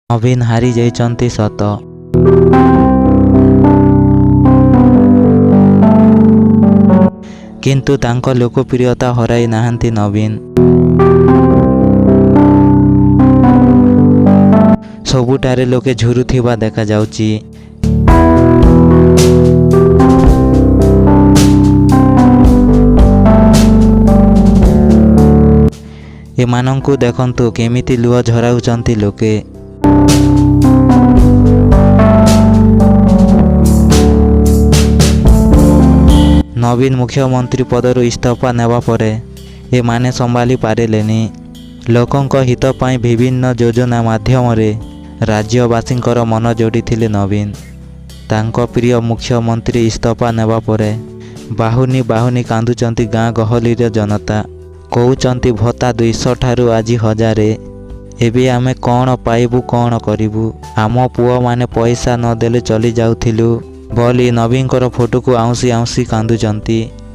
ନବୀନ ହାରିଯାଇଛନ୍ତି ସତ, କିନ୍ତୁ ତାଙ୍କ ଲୋକପ୍ରିୟତା ହରାଇ ନାହାନ୍ତି ନବୀନ। ସବୁଠାରେ ଲୋକେ ଝୁରୁଥିବା ଦେଖାଯାଉଛି। ଏମାନଙ୍କୁ ଦେଖନ୍ତୁ, କେମିତି ଲୁହ ଝରାଉଛନ୍ତି ଲୋକେ। ନବୀନ ମୁଖ୍ୟମନ୍ତ୍ରୀ ପଦରୁ ଇସ୍ତଫା ନେବା ପରେ ଏମାନେ ସମ୍ଭାଳି ପାରିଲେନି। ଲୋକଙ୍କ ହିତ ପାଇଁ ବିଭିନ୍ନ ଯୋଜନା ମାଧ୍ୟମରେ ରାଜ୍ୟବାସୀଙ୍କର ମନ ଯୋଡ଼ିଥିଲେ ନବୀନ। ତାଙ୍କ ପ୍ରିୟ ମୁଖ୍ୟମନ୍ତ୍ରୀ ଇସ୍ତଫା ନେବା ପରେ ବାହୁନି ବାହୁନି କାନ୍ଦୁଛନ୍ତି ଗାଁ ଗହଳିର ଜନତା। କହୁଛନ୍ତି, ଭତ୍ତା 200 ଠାରୁ ଆଜି 1000, ଏବେ ଆମେ କ'ଣ ପାଇବୁ, କ'ଣ କରିବୁ? ଆମ ପୁଅମାନେ ପଇସା ନଦେଲେ ଚଳିଯାଉଥିଲୁ ବୋଲି ନବୀନଙ୍କର ଫଟୋକୁ ଆଉଁସି ଆଉଁସି କାନ୍ଦୁଛନ୍ତି।